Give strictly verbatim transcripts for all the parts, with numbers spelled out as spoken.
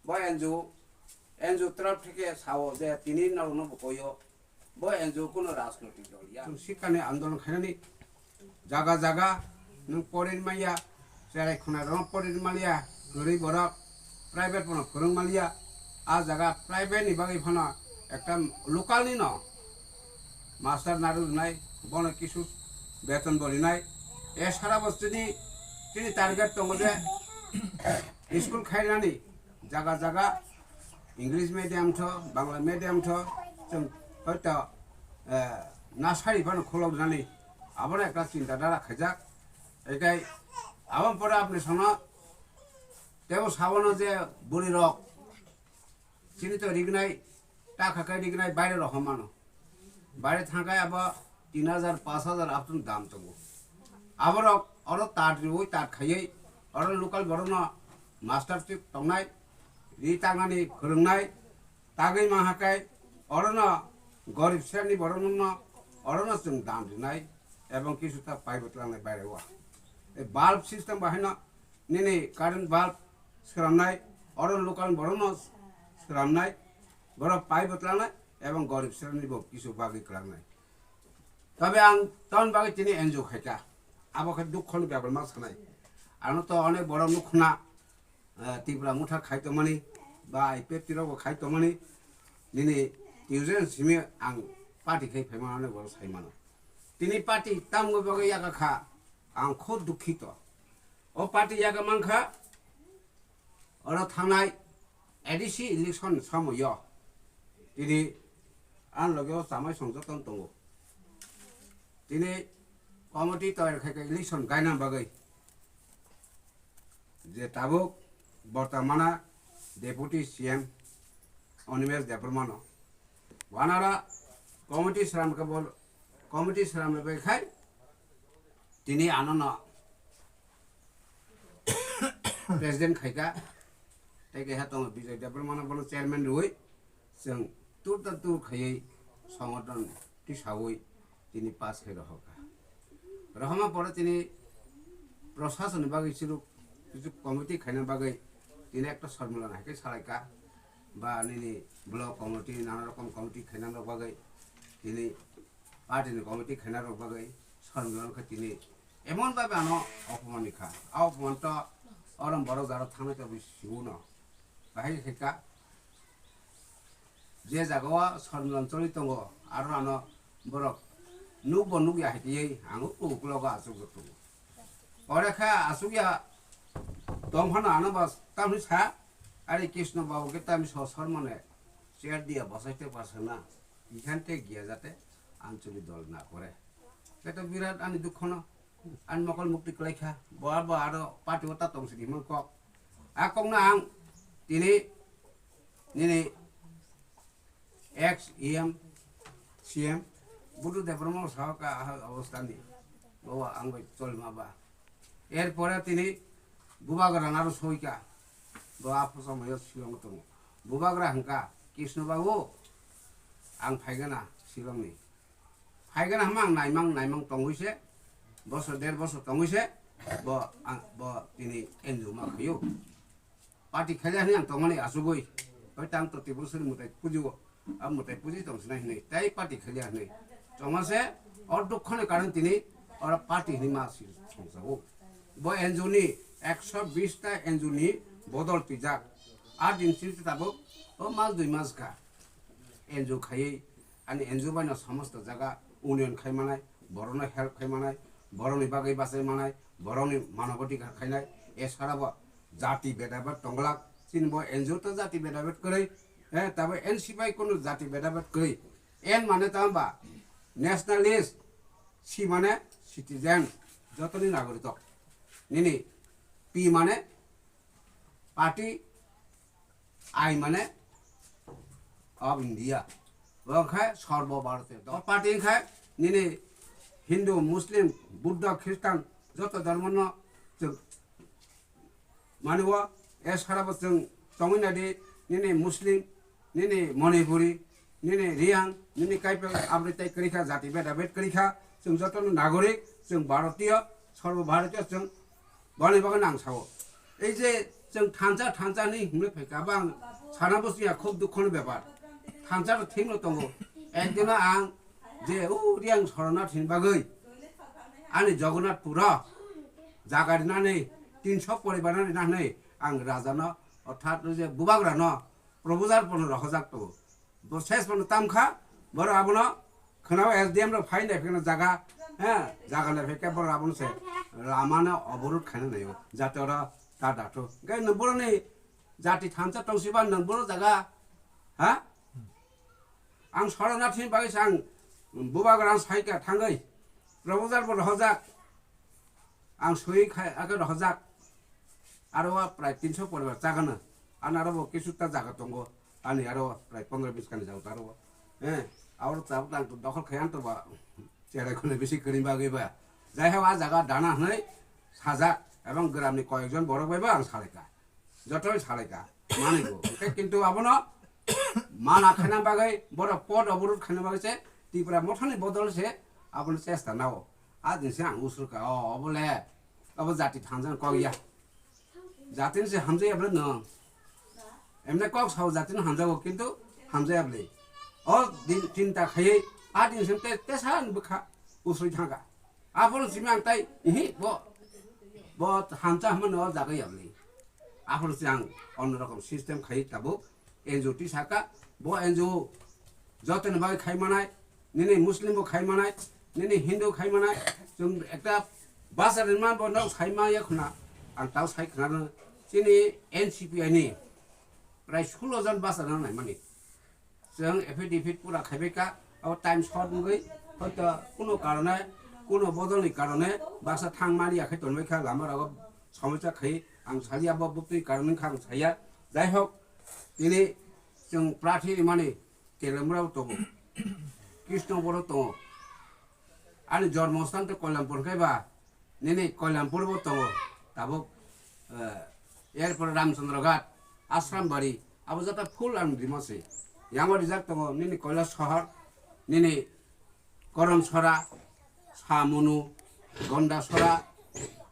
Bo N G O, N G O taraf theke sao je tini norokno bo koyo. Bo N G O kuno rajnoitik dol ya. Chwng sikhani andolon khainani jaga jaga nwng porin maya, cherai khuna rok porin maya, gori borok private bono phwrwng maliya. A jaga private ni bagwi phano ekta local ni no master naru rinai, bono kisu beton bo rinai. E sara bo chini, chini target tongo je school khainani jaga jaga English medium tho, Bangla medium tho, chwng hoito, eh, nasari phano khulok nani, abono ekta chinta dhara khaijak. Ekai aboni pore apni sono tebo sabono je buri rok chini to rignai, ta khakai rignai baire rok mano. Baire thangkai abo tin hajar, panch hajar aptun dam tongo. Aborok oro tat riwi, tat khaiwi, oro local borokno master chip tongnai, ri tangnani phwrwngnai, tagwi manhakai, orono gorib sreni borokno orono chwng dam rinai, ebong kisu ta paibo tlangnai baire o. E bulb system bahaino nini current bulb sramnai, oro local borokno sramnai, borok paibo tlangnai, ebong gorib sreni bo kisu bagwi klangnai. Tobe ang ton bagwi tini N G O khaika, abo khe dukho ni bebak ma sanai. Ano to onek borok nukhna, eh, Tipra motha khai tongmani, ba I P F T rok bo khai tongmani, nini tuition simi ang party khai phaima onek borok sai mano. Tini party tamni bagwi yaka kha, ang khub dukhito. O party yaka mankha, oro thangnai A D C election somoyo tini ang loge o chamai song joton tongo. Tini committee toyar khai khe election gaina bagwi je tabuk bortomana Deputy C M Animesh Debbarmano wanara committee sram khe bol, committee sram bai khai tini anono president khaika, tei keha tongo Bijoy Debbarmano bono chairman rwi, chwng tur ta tur khaiwi songothon tisawi tini pass khai rohorkha. Rohorma pore tini prosasonni bagwi chwrwk kisu committee khaina bagwi tini ekta sormulon hai khe salaikha, ba nini block committee nana rokom committee khaina bagwi tini party ni committee khaina rok bagwi sormulon khe tini emon bhabe ano opoman ni kha. A opoman to orom borok jaro thangna khe bo siwo no. Bahai khe ka je jaga o sormulon choli tongo, aro ano borok nuk bo nuk ya hai tiyei ang ukulogo achuk tongo. Ore kha achuk ya tong phano ano bo tamni sa, ari Krishna babu khe tamni so sormone chair diya bosai te parsa na. Ikhante giya jate Ancholi dol na kore. Khe to birat ani dukhono, ani mokol mukti kwlai kha. Bo abo aro party o ta tong sidi himang kok. A kok na ang tini nini ex E M, C M, Budu Debbarma saho ka aha obostha ni. Bo ang bai cholma ba. Er pore tini Bubagra naro soika. Bo a phosa moyo Shillong tongo. Bubagra hwnkha, Krishna babu, ang phaigana Shillong ni. Phaigana hama ang naimang, naimang tongwi se, bosor, der bosor tongwi se, bo, ang, bo tini N G O ma khayo. Party khalia hwnwi ang tongmani achugwi. Hoi tang to Tripura Suri mwtai pujiwo. A mwtai puji tong sinai hwnwi. Tai party khalia hwnwi. Tongma se, o dukho ni karon tini, oro party hwnwi ma si songsago. Bo N G O ni, ekso bis ta N G O ni bodol twijak. A din si tabuk, o mas dui mas kha. N G O khaiwi, ani N G O bai no somosto jaga union khai manai, borok no help khai manai, borok ni bagwi bachai manai, borok ni manobadhikar khainai, e sara bo jati bedabed tonglak, chini bo N G O to jati bedabed kwrwi, eh, tabo N C bai kunu jati bedabed kwrwi. N mane tamo ba nationalist, C mane citizen, jotoni nagorik tok. Nini P mane party, I mane of India. Bo khe Sarbo Bharatiya. O party khe nini Hindu, Muslim, Buddha, Christian joto dhormo no chwng mani o e sara bo chwng tongwi nadi nini Muslim, nini Manipuri, nini Reang, nini Kaipel abri tai kwrwi kha, jati beda bed kwrwi kha, chwng joto no nagorik, chwng Bharatiya, Sarbo Bharatiya chwng boni bagwi nang sao. Ei je Chwng thansa, thansa hinwi himlwi phaikha, abo ang sana bwswngya khub dukho ni bepar. Thansa rok thik no tongo. Ekdino ang je o Riang Sorona thini bagwi ani Jagannathpur o jaga rinani tinso poribar no rina hinwi ang raja no, orthat je bubagra no proposal pono rohorjak tongo. Bo ses pono tam kha, borok abono khwnao S D M rok phai nai phikna jaga, he, jaga nai phikhe borok abono se lama no oborot khaina naio, jate oro ta dathok. Hwnkhe nwng boroni jati thansa tongsiba nwng bono jaga, ha? Ang Sorona thini bagwi se ang bubagra ang saikha thangwi proposal bo rohorjak. Ang sui khai ake rohorjak. Aro o prai tinso poribar chagano. Ani aro bo kisu ta jaga tongo. Ani aro prai pondro bis kani jaga taro. Eh, aro tabuk ang dokhol khai anto ba. Cherai khone bisi kani bagwi ba. Jai hok a jaga dana hwnwi sajak ebong gramni koyekjon borok bai ba ang salaikha. Jotoi salaikha. Manwi bo. Hwnkhe kintu abono mana khaina bagwi, borok pot oborot khaina bagwi se Tipra mothani bodol se abono chesta nao. A din se ang usur kha, o, obo le, obo jati thansa kok ya. Jatini se hamjaya bwle nwng. Emne kok sao jatini hamjago, kintu hamjaya bwle. O din chinta khaiwi, a din se te, tesa bwkha usui thangkha. Aphuru simi ang tai, ihi, bo, bo thansa hwnmano o jaga ya bwle. Aphuru se ang onno rokom system khai tabuk N G O twi saka, bo N G O jotoni bagwi khai manai, nini Muslim bo khai manai, nini Hindu khai manai, chwng ekta basa rinma bo nok sai ma ya khuna, ang tao sai khna no, chini N C P I ni prai sulo jon basa rok nai mani. Chwng affidavit pura khaibai kha, abo time short wngwi, hoito kuno karone, kuno bodolni karone baksa thang mani ya khe tonwi kha, lama rogo somosa khai, ang sali abo buktwi karone wngkha ang saya. Jai hok, tini chwng prathi rimani Telemrao tongo, Krishnapuro tongo, ani jormosthan to Kolyampur khe ba, nini Kolyampur bo tongo, tabuk, eh, erpore Ramchandra Ghat, Ashram Bari, abo joto full ang rimo se. Yango rijak tongo nini Kailash Sohor, nini Karamchara, Samunu, Gandachara,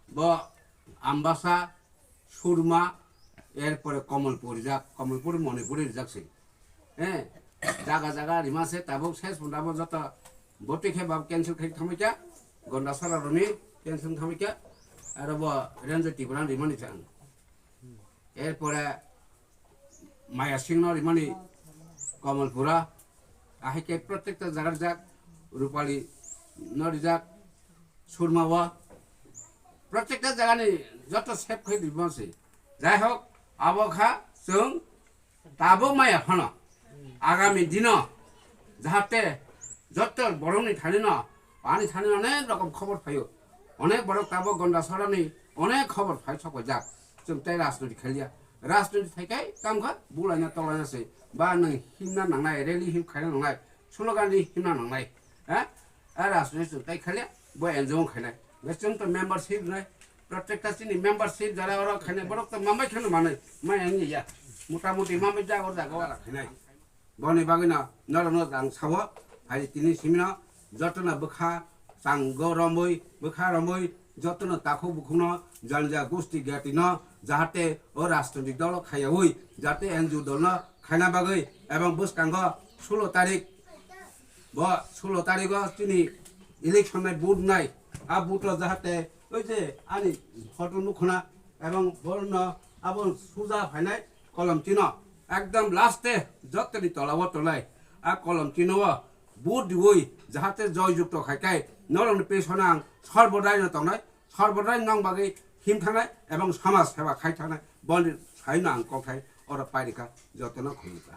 bo Ambasa, Surma, erpore Kamalpur rijak, Kamalpur Manipuri rijak se. Eh, jaga jaga rima se tabuk ses punda bo joto boti khe bab cancel khai thamai kha, Gandachara roni cancel thamai kha, aro bo Ranjit Tripura rimani chang. Erpore Maya Singh no rimani Kamalpura, ahai khe protekta jaga rijak, Rupali no rijak, Surma o, protekta jaga ni joto sep khai rima se. Jai hok, abo kha chwng Tabuk maya phano agami dino jahate joto borokni thanino, ani thanino onek rokom khobor phaio. Onek borok tabuk Gandacharani onek khobor phai sokojak. Chwng tei rajniti khailia. Rajniti thaikai tamkha bulaina tolaina se. Ba nwng himna nangnai, rally him khaina nangnai, slogan ri himna nangnai. Ha? A rajniti chwng tai khailia, bo N G O khainai. Chwng to membership nai. Protekta chini membership jara oro khainai borok to mambai kheno manai, mai ang ya. Mota moti mambai jaga oro jaga oro khainai. Boni bagwi no norok no ang sao, hai tini simino joto no bwkha chango romwi, bwkha romwi joto no takhuk bukhuk no janja gusti gati no jahate o rajnitik dolo khaiyawi jahate N G O dol no khaina bagwi ebong bwskango sulo tarik bo sulo tarigo chini election nai vote nai, a vote o jahate oi je ani photo nukhuna ebong borno abo suja phainai kolom chino ekdom last e jotoni tola o tolai a kolom chino o vote diwi jahate joy jukto khai kai norokni pesona ang sorbodai no tongnai, sorbodai nong bagwi him thangnai ebong samaj seba khai thangnai boni saino ang kokthai oro pairika jotono khulumkha.